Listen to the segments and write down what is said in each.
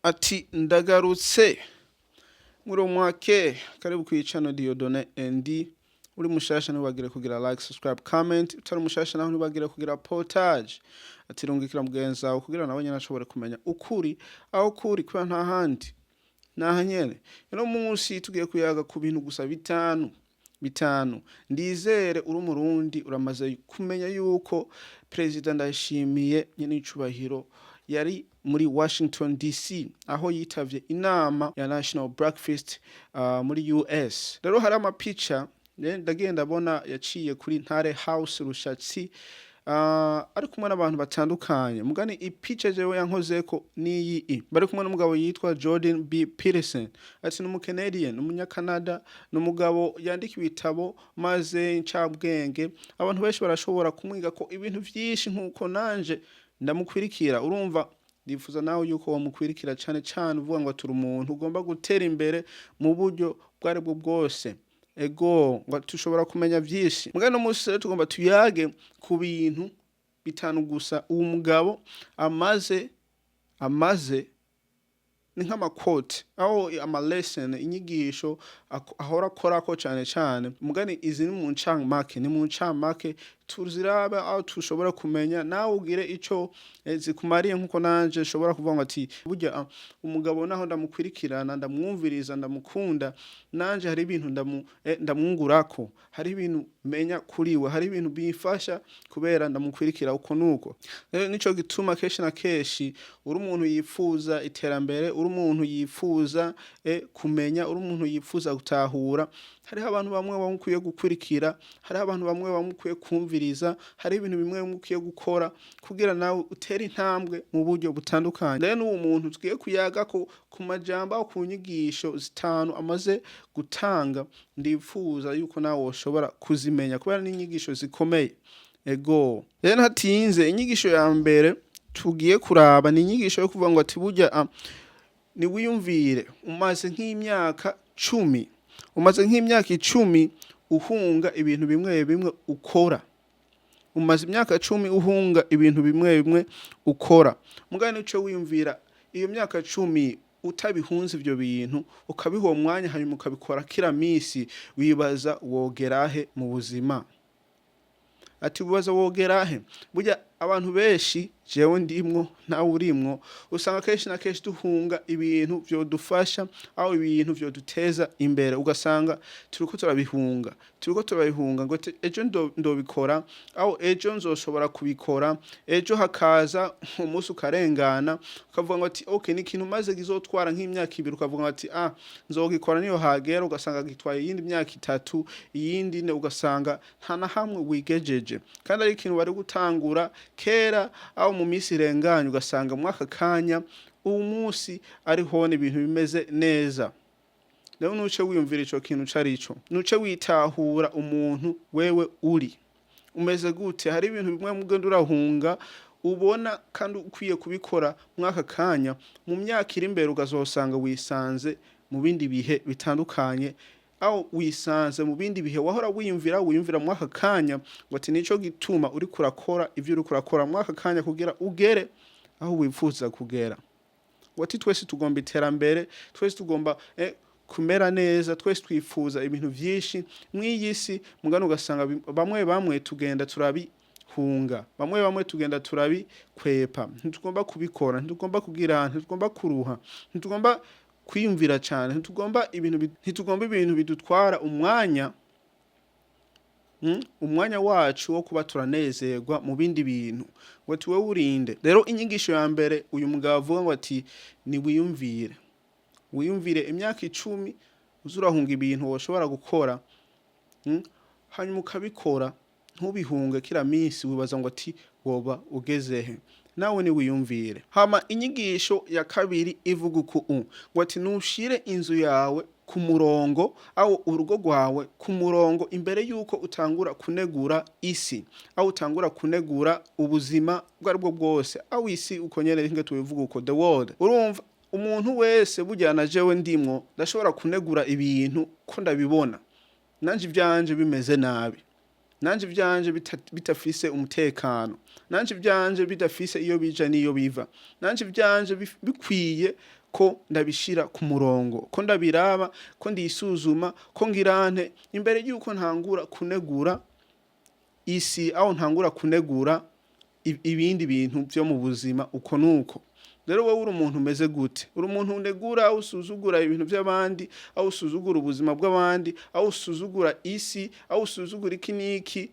Ati ndagarutse muri mwake. Karibu kuri channel Dieudonné ND. Uri mushasha, ntibagire kugira like, subscribe, comment. Utari mushasha naho, ntibagire kugira partage. Ati rungikira mugenzi wawe kugira nawe nyene ashobore kumenya ukuri aho kuri, kubera nta handi, naha nyene. Uno munsi tugiye kuyaga ku bintu gusa bitanu bitanu. Ndizere uri Umurundi, uramaze kumenya yuko Perezida Ndayishimiye nyene icubahiro yari muri Washington DC, aho yitavye inama ya National Breakfast muri US. Rero hari amapica ndagiye ndabona yaciye kuri Ntare House Rushatsi, ari kumwe n'abantu batandukanye. Mugani ipica jewe yankozeko niyi i bari kumwe n'umugabo yitwa Jordan B Peterson. Ati ni umu-Canadian, umunyakanada, ni umugabo yandika ibitabo maze ncabwenge. Abantu benshi barashobora kumwiga ko ibintu vyinshi, nkuko nanje ndamukwirikira. Urumva, ndifuza nawe yuko wamukwirikira cane cane uvuga ngo turi umuntu ugomba gutera imbere mu buryo bwo aribwo bwose. Ego, ngo tushobora kumenya vyinshi. Mugabo no munsi rero tugomba tuyage ku bintu bitanu gusa uwo mugabo amaze ni nk'amakote aho ama lesson, inyigisho ahora akorako cane cane. Mugani izi ni mu ncamake, ni mu ncamake tuzirabe aho tushobora kumenya, nawe ugire ico zikumariye, nkuko nanje nshobora kuvuga ngo ati burya umugabo naho ndamukwirikirana, ndamwumviriza, ndamukunda, nanje hari ibintu ndamwungurako, hari ibintu menya kuriwe, hari ibintu bimfasha kubera ndamukwirikira uko nuko. Rero nico gituma kenshi na kenshi uri umuntu yifuza iterambere, uri umuntu yifuza kumenya, uri umuntu yifuza gutahura, hariho abantu bamwe bamwe ukwiye gukurikira, hariho abantu bamwe bamwe ukwiye kumviriza, hariho ibintu bimwe bimwe ukwiye gukora kugira nawe utere intambwe mu buryo butandukanye. Rero n'uwo muntu tugiye kuyagako ku majambo aho ku nyigisho zitanu amaze gutanga, ndifuza yuko nawe woshobora kuzimenya kubera n'inyigisho zikomeye. Ego, rero ntatinze, inyigisho ya mbere tugiye kuraba ni inyigisho yo kuvuga ngo ati burya niwiyumvire umaze nk'imyaka 10, umaze nk'imyaka 10 uhunga ibintu bimwe bimwe ukora, umaze imyaka 10 uhunga ibintu bimwe bimwe ukora. Mugabo nico wiyumvira, iyo myaka 10 utabihunze ivyo bintu, ukabiha uwo mwanya, hanyuma ukabikora kila misi, wibaza wogerahe mu buzima? Ati wibaza wogerahe? Burya abantu benshi, jewe ndimwo, nawe urimwo, usanga kenshi na kenshi duhunga ibintu vyodufasha aho ibintu vyoduteza imbere. Ugasanga turiko turabihunga, turiko turabihunga ngo ejo ndobikora, aho ejo nzoshobora kubikora. Ejo hakaza umunsi ukarengana, ukavuga ngo ati okay, ni ikintu maze gizotwara nk'imyaka 2, ukavuga ngo ati ah, nzogikora niyo hagera. Ugasanga gitwaye iyindi myaka 3, iyindi 4, ugasanga nta na hamwe wigejeje kandi ari ikintu bari gutangura kera aho mu minsi irenganye. Ugasanga mu aka kanya uwu munsi ariho ibintu bimeze neza. Rero nuce wiyumvira ico kintu carico, nuce witahura umuntu wewe uri umeze gute. Hari ibintu bimwe mugenda urahunga ubona kandi ukwiye kubikora mw'aka kanya, mu myaka iri imbere ukazosanga wisanze mu bindi bihe bitandukanye, aho wisanze mu bindi bihe wahora wiyumvira mw'aka kanya. Ngo ati nico gituma uriko urakora ivyo uriko urakora mw'aka kanya kugira ugere aho wifuza kugera. Ngo ati twese tugomba iterambere, twese tugomba kumera neza, twese twifuza ibintu vyinshi mw'iyi si. Mugano ugasanga bamwe bamwe tugenda turabihunga, bamwe bamwe tugenda turabikwepa. Ntitugomba kubikora, ntitugomba kugira, ntitugomba kuruha, ntitugomba kwiyumvira cane, ntitugomba ibintu bidutwara umwanya, umwanya wacu wo kuba turanezerwa mu bindi bintu. Ngo ati wewe urinde. Rero inyigisho ya mbere uyu mugabo avuga ngo ati niwiyumvire, wiyumvire imyaka 10 uza urahunga ibintu woshobora gukora, hanyuma ukabikora, ntubihunge kila minsi, wibaza ngo ati woba ugezehe? Nawe niwiyumvire. Hama inyigisho ya kabiri ivuga uku ngo ati nushire inzu yawe ku murongo, aho urugo rwawe ku murongo, imbere yuko utangura kunegura isi, aho utangura kunegura ubuzima bwo aribwo bwose, aho isi uko nyene nge tubivuga uko, the world. Urumva, umuntu wese burya na jewe ndimwo, ndashobora kunegura ibintu ko ndabibona nanje ivyanje bimeze nabi. Nanje ivyanje bitafise umutekano, nanje ivyanje bidafise iyo bija n'iyo biva, nanje ivyanje bikwiye ko ndabishira ku murongo, ko ndabiraba, ko ndisuzuma, ko ngirante imbere yuko ntangura kunegura isi, aho ntangura kunegura ibindi bintu vyo mu buzima uko nuko. Rero wowe uri umuntu umeze gute? Uri umuntu unegura, aho usuzugura ibintu by'abandi, aho usuzugura ubuzima bw'abandi, aho usuzugura isi, aho usuzugura iki n'iki,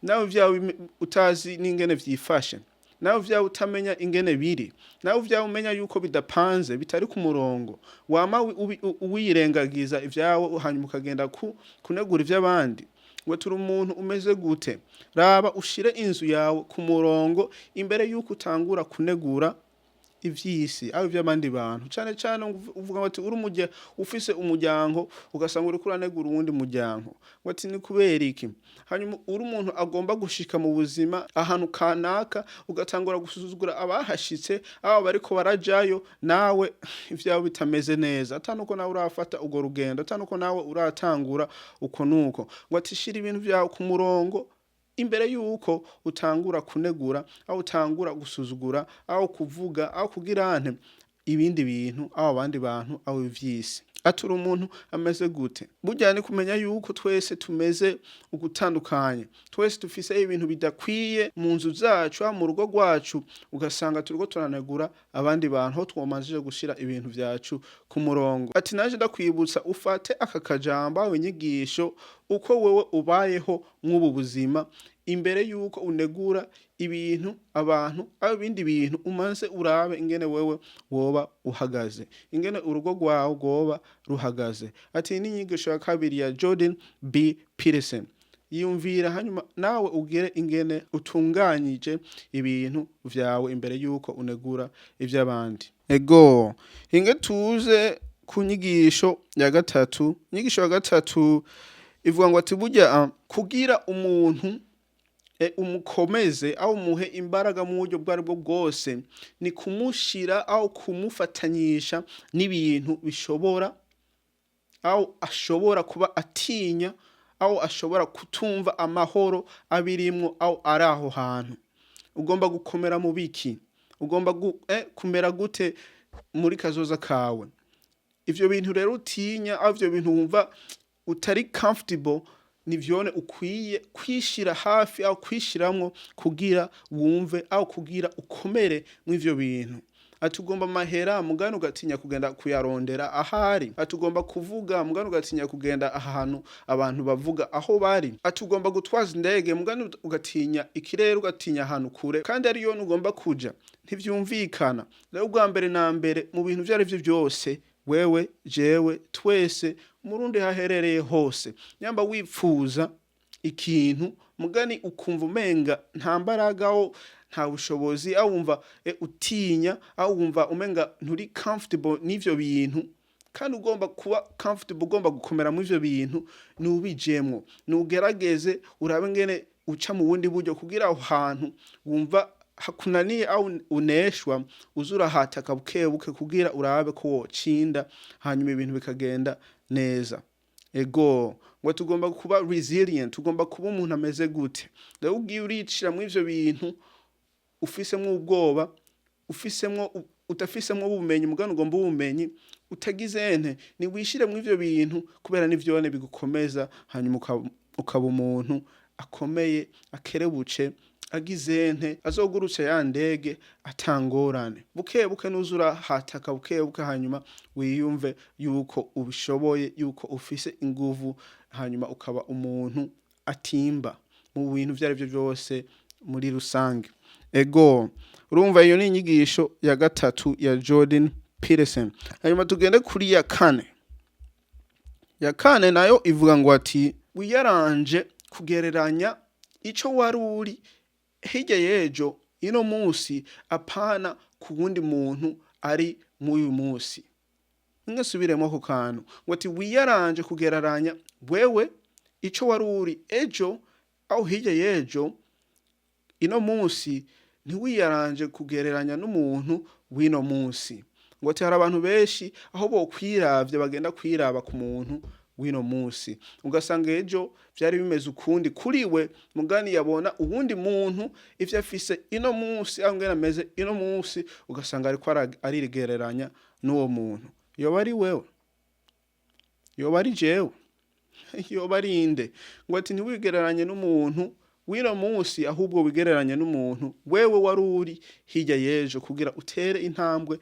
nawe vyawe utazi n'ingene vyifashe, nawe vyawe utamenya ingene biri, nawe vyawe umenya yuko bidapanze, bitari ku murongo, wama wirengagiza ivyawe, hanyuma ukagenda kunegura ivy'abandi. Ngo turi umuntu umeze gute? Raba ushire inzu yawe ku murongo imbere yuko utangura kunegura ivy'isi, aho ivy'abandi bantu. Cane cane uvuga bati uri umurya ufise umuryango, ugasanga uriko uranegura uwundi muryango, ngo ati ni kubera iki? Hanyuma uri umuntu agomba gushika mu buzima ahantu kanaka, ugatangura gusuzugura abahashitse, abo bariko barajayo, nawe ivyawe bitameze neza, ata nuko nawe urafata urwo rugendo, ata nuko nawe uratangura uko nuko. Ngo ati shira ibintu vyawe ku murongo imbere yuko utangura kunegura, aho utangura gusuzugura, aho kuvuga, aho kugira nte ibindi bintu, aho abandi bantu, aho ivy'isi. Ati uri umuntu ameze gute? Burya ni kumenya yuko twese tumeze ugutandukanye, twese dufise ibintu bidakwiye mu nzu zacu, mu rugo rwacu, ugasanga turiko turanegura abandi bantu aho twomanjije gushira ibintu vyacu ku murongo. Ati naje ndakwibutsa ufate aka kajambo, aho inyigisho uko wewe ubayeho mw'ubu buzima, imbere yuko unegura ibintu, abantu, aho ibindi bintu, umanze urabe ingene wewe woba uhagaze, ingene urugo rwawe rwoba ruhagaze. Ati ni inyigisho ya kabiri ya Jordan B Peterson. Yiyumvira, hanyuma nawe ugire ingene utunganyije ibintu vyawe imbere yuko unegura ivy'abandi. Ego, hinge tuze ku nyigisho ya gatatu. Inyigisho ya gatatu ivuga ngo ati burya kugira umuntu umukomeze, aho umuhe imbaraga mu buryo bwo aribwo bwose, ni kumushira aho kumufatanyisha n'ibintu bishobora, aho ashobora kuba atinya, aho ashobora kutumva amahoro abirimwo, aho ari aho hantu. Ugomba gukomera mu biki? Ugomba kumera gute muri kazoza kawe? Ivyo bintu rero utinya, aho ivyo bintu wumva utari comfortable, nivyone ukwiye kwishira hafi, aho kwishiramwo kugira wumve, aho kugira ukomere mw'ivyo bintu. Ati ugomba amahera, mugani ugatinya kugenda kuyarondera ahari. Ati ugomba kuvuga, mugani ugatinya kugenda ahantu abantu bavuga aho bari. Ati ugomba gutwaza indege, mugani ugatinya ikirere, ugatinya ahantu kure kandi ariyo ugomba kuja. Ntivyumvikana. Rero ubwa mbere na mbere, mu bintu ivyo arivyo vyose, wewe, jewe, twese, Umurundi haherereye hose, nyamba wipfuza ikintu, mugani ukumva umenga nta mbaraga, aho nta bushobozi, aho wumva utinya, aho wumva umenga nturi comfortable n'ivyo bintu, kandi ugomba kuba comfortable, ugomba gukomera mu ivyo bintu, nubijemwo, nugerageze urabe ngene uca mu bundi buryo kugira aho hantu wumva hakunaniye, aho uneshwa, uze urahataka buke buke kugira urabe ko wocinda, hanyuma ibintu bikagenda neza. Ego, ngo tugomba kuba resilient, tugomba kuba umuntu ameze gute? Rero ugiye uricira muri ivyo bintu ufisemwo ubwoba, ufisemwo, udafisemwo ubumenyi, mugabo ugomba ubumenyi, utagize ente, niwishire muri ivyo bintu, kubera nivyone bigukomeza, hanyuma ukaba umuntu akomeye, akerebuce, agize ente, azogurutse ya ndege atangorane, buke buke nuza urahataka buke buke, hanyuma wiyumve yuko ubishoboye, yuko ufise inguvu, hanyuma ukaba umuntu atimba mu bintu ivyo arivyo vyose muri rusange. Ego, urumva iyo ni inyigisho ya gatatu ya Jordan Peterson. Hanyuma tugende kuri ya kane. Ya kane nayo ivuga ngo ati wiyaranje kugereranya ico wari uri hirya y'ejo ino munsi, apana ku wundi muntu ari mw'uyu munsi. Ngasubiremo ako kantu, ngo ati wiyaranje kugereranya wewe ico wari uri ejo, aho hirya y'ejo ino munsi, ntiwiyaranje kugereranya n'umuntu w'ino munsi. Ngo ati hari abantu benshi aho bokwiravye bagenda kwiraba ku muntu w'ejo. w'ino munsi. Ugasanga ejo vyari bimeze ukundi kuri we, mugani yabona uwundi muntu ivyo afise ino munsi, aho ngene ameze ino munsi, ugasanga ariko arigereranya n'uwo muntu. Yoba ari wewe, yoba ari jewe, yoba ari inde? Ngo ati ntiwigereranye n'umuntu w'ino munsi, ahubwo wigereranye n'umuntu wewe wari uri hirya y'ejo, kugira utere intambwe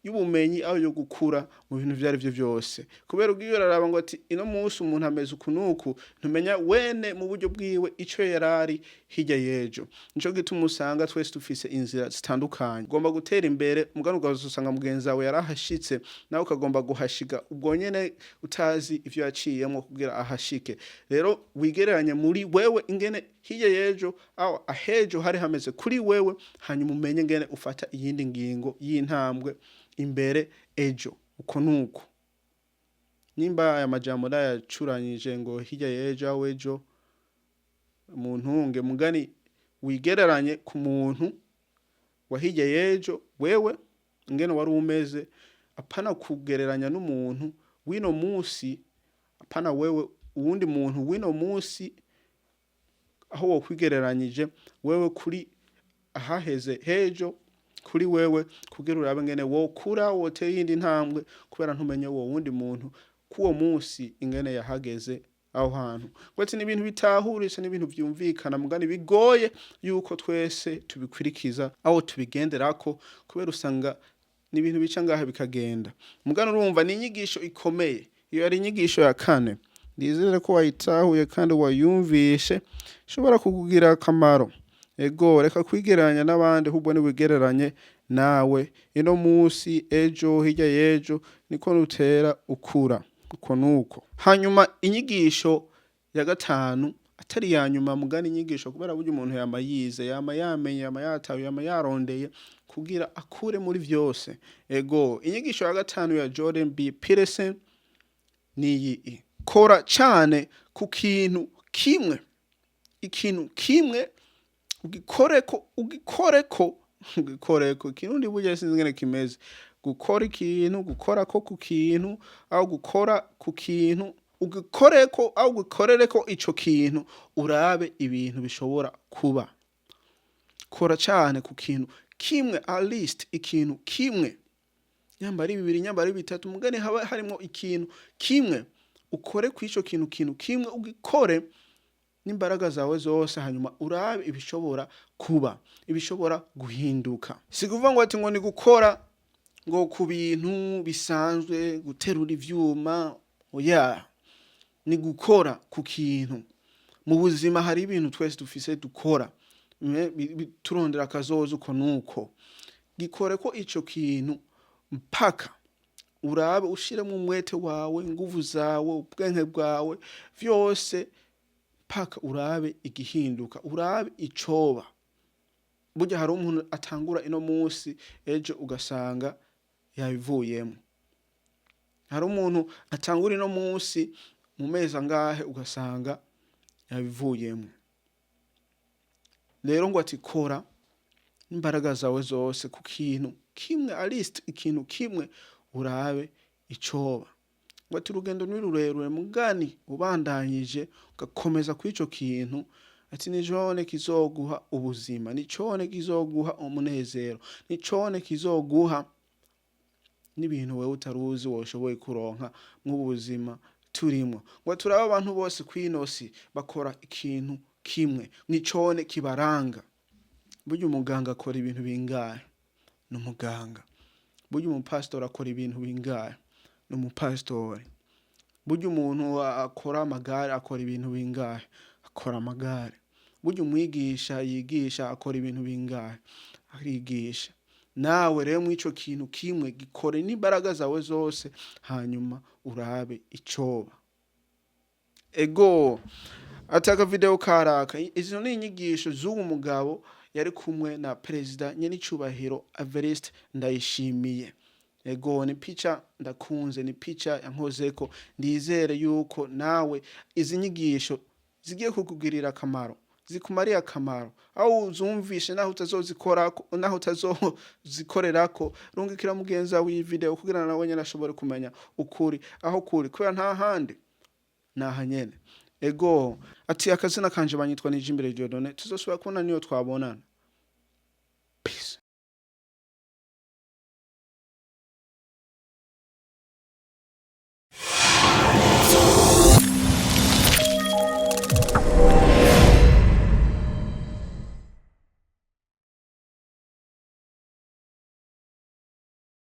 y'ubumenyi aho yo gukura mu bintu ivyo arivyo vyose. Kubera ugiye uraraba ngo ati ino munsi umuntu ameze uku n'uku, ntumenya wene mu buryo bwiwe ico yarari hirya y'ejo. Nico gituma usanga twese dufise inzira zitandukanye. Ugomba gutera imbere, mugabo ukazosanga mugenzi wawe yarahashitse, nawe ukagomba guhashiga ubwo nyene, utazi ivyo yaciyemwo kugira ahashike. Rero wigereranye muri wewe ingene hirya y'ejo aho ahejo hari hameze kuri wewe, hanyuma umenye ingene ufata iyindi ngingo y'intambwe imbere ejo, uko nuko. Nimba aya majambo ndayacuranyije ngo hirya y'ejo aho ejo, muntunge, mugani wigereranye ku muntu wa hirya y'ejo wewe ingene wari umeze, apana kugereranya n'umuntu w'ino munsi, apana wewe uwundi muntu w'ino munsi, aho wokwigereranyije wewe kuri ahaheze hejo kuri wewe, kugira urabe ngene wokura, wotera iyindi ntambwe, kubera ntumenye uwo wundi muntu k'uwo munsi ingene yahageze aho hantu. Ngo ati ni ibintu bitahuritse, n'ibintu vyumvikana, mugani bigoye yuko twese tubikwirikiza aho tubigenderako, kubera usanga ni ibintu bica ngaha bikagenda. Mugani urumva ni inyigisho ikomeye. Iyo yari inyigisho ya kane. Ndizere ko wayitahuye kandi wayumvishe, ishobora kukugira akamaro. Ego, reka kwigereranya n'abandi, ahubwo niwigereranye nawe ino munsi, ejo, hirya y'ejo, niko nutera ukura, uko nuko. Hanyuma inyigisho ya gatanu, atari ya nyuma, mugani inyigisho, kubera burya umuntu yama yize, yama yamenye, yama yatahuye, yama yarondeye kugira akure muri vyose. Ego, inyigisho ya gatanu ya Jordan B Peterson niyi: kora cane ku kintu kimwe. Ikintu kimwe ugikoreko, ugikoreko, ugikoreko. Ikirundi burya sinzi ingene kimeze. Gukora ikintu, gukorako ku kintu, aho gukora ku kintu, ugikoreko aho ugikorereko ico kintu, urabe ibintu bishobora kuba. Kora cane ku kintu kimwe, at least ikintu kimwe, nyamba ari bibiri, nyamba ari bitatu, mugani haba harimwo ikintu kimwe. Ukore kw'ico kintu kimwe, ugikore n'imbaraga zawe zose, hanyuma urabe ibishobora kuba, ibishobora guhinduka. Si kuvuga ngo ati ngo ni gukora ngo ku bintu bisanzwe, guterura ivyuma, oya. Ni gukora ku kintu. Mu buzima hari ibintu twese dufise dukora turondera akazoza, uko nuko. Gikore ko ico kintu mpaka urabe, ushiremwo umwete wawe, inguvu zawe, ubwenge bwawe vyose, mpaka urabe igihinduka, urabe icoba. Burya hari umuntu atangura ino munsi, ejo ugasanga yabivuyemo. Hari umuntu atangura ino munsi, mu mezi angahe ugasanga yabivuyemo. Rero ngo ati kora n'imbaraga zawe zose ku kintu kimwe, at least ikintu kimwe, urabe icoba. Ngo ati urugendo ni rurerure, mugani ubandanyije ugakomeza kw'ico kintu, ati nicone kizoguha ubuzima, nicone kizoguha umunezero, nicone kizoguha n'ibintu wewe utaruzi woshoboye kuronka mw'ubu buzima turimwo. Ngo turabe abantu bose kw'ino si bakora ikintu kimwe, nicone kibaranga. Burya umuganga akora ibintu bingahe? Ni umuganga. Burya umupasitori akora ibintu bingahe? Ni umupasitori. Burya umuntu akora amagare akora ibintu bingahe? Akora amagare. Burya umwigisha yigisha akora ibintu bingahe? Arigisha. Nawe rero mw'ico kintu kimwe gikore n'imbaraga zawe zose, hanyuma urabe icoba. Ego, ati aka video karaka. Izo ni inyigisho z'uwo mugabo yari kumwe na perezida nyenicubahiro Evariste Ndayishimiye. Ego, ni pica ndakunze, ni pica yankozeko. Ndizere yuko nawe izi nyigisho zigiye kukugirira akamaro, zikumariye akamaro, aho uzumvishe, naho utazozikorako, naho utazozikorerako, rungikira mugenzi wawe iyi video kugira nawe nyene ashobore kumenya ukuri aho kuri, kubera nta handi. Naha nyene. Ego, ati akazina kanje banyitwa Nijimbere Dieudonné. Tuzosubira kubona niyo twabonana.